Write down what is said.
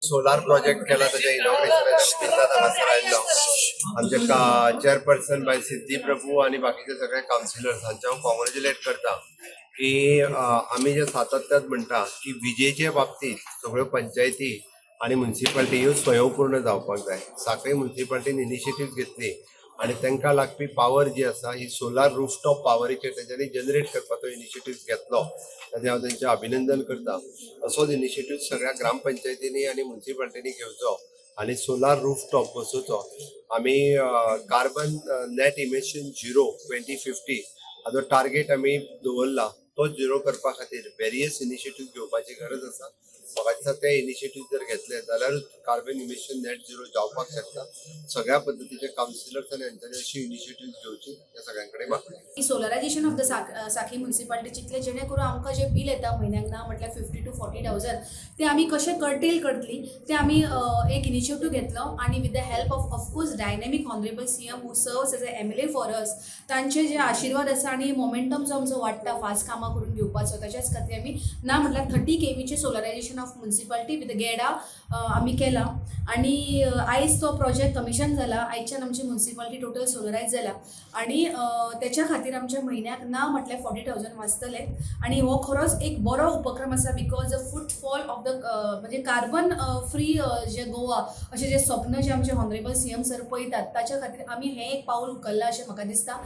सोलार project केला ताच्या इनॉग्रेशनाच्या निमित्तान हांगासर आयिल्लो. आमचे चेअरपर्सन बाय सिद्धी प्रभू आनी बाकीचे सगळे कावन्सिलर्स हांचे हांव कॉंग्रेच्युलेट करता की आमी जे सातत्यात म्हणटा की विजेचे बाबतींत सगळ्यो पंचायती आनी मुन्सिपाल्टी ह्यो स्वयंपूर्ण जावपाक जाय. सांखळी मुन्सिपाल्टीन इनिशिएटीव घेतली आनी तांकां लागपी पावर जी आसा ही सोलार रुफटॉप पावरीचेर तेंच्यांनी जनरेट करपाचो इनिशिएटीव घेतलो, ताचें हांव तेंचें अभिनंदन करता. असोच इनिशिएटीव सगळ्या ग्रामपंचायतींनी आनी मुन्सिपाल्टींनी घेवचो आनी सोलार रुफटॉप बसोवचो. आमी carbon net emission zero 2050 हाजो टार्गेट आमी दवरला. तो झिरो करपा खातीर वेरियस इनिशिएटीव घेवपाची गरज आसा. म्हाका दिसता ते इनिशिएटीव जर घेतले जाल्यारूच कार्बन इमिशन नेट झिरो जावपाक शकता. सगळ्या पद्दतीचे कावन्सिलर्स आनी हांच्यानी अशी इनिशिएटीव घेवची हे सगळ्यां कडेन मागता. Solarization of the Sankhali municipality चिंतलें, जेणे करून आमकां जें बील येता म्हयन्याक, ना म्हटल्यार 50 to 40 thousand, ते आमी कशें कर्टेल करतली ते आमी एक इनिशिएटीव घेतलो. आनी with the help of course dynamic honourable CM who serves as a MLA for us, तांचे जे आशिर्वाद आसा आनी मोमेंटम जो आमचो वाडटा फास्ट कामां करून घेवपाचो, ताच्याच खातीर आमी ना म्हटल्यार 30 केवीचें solarisation of municipality with GEDA आमी केलां. आनी आयज तो प्रोजेक्ट कमिशन जाला. आयच्यान आमची मुन्सिपाल्टी टोटल सोलरायज जाला आनी त्याच्या खातीर आमच्या म्हयन्याक ना म्हटल्यार 40,000 वाचतले. आनी हो खरोच एक बरो उपक्रम आसा, because footfall of the म्हणजे कार्बन फ्री जे गोवा अशें जे स्वप्न जे आमचे ऑनरेबल सीएम सर पळयतात, ताच्या खातीर आमी हें एक पावल उखल्लां अशें म्हाका दिसता.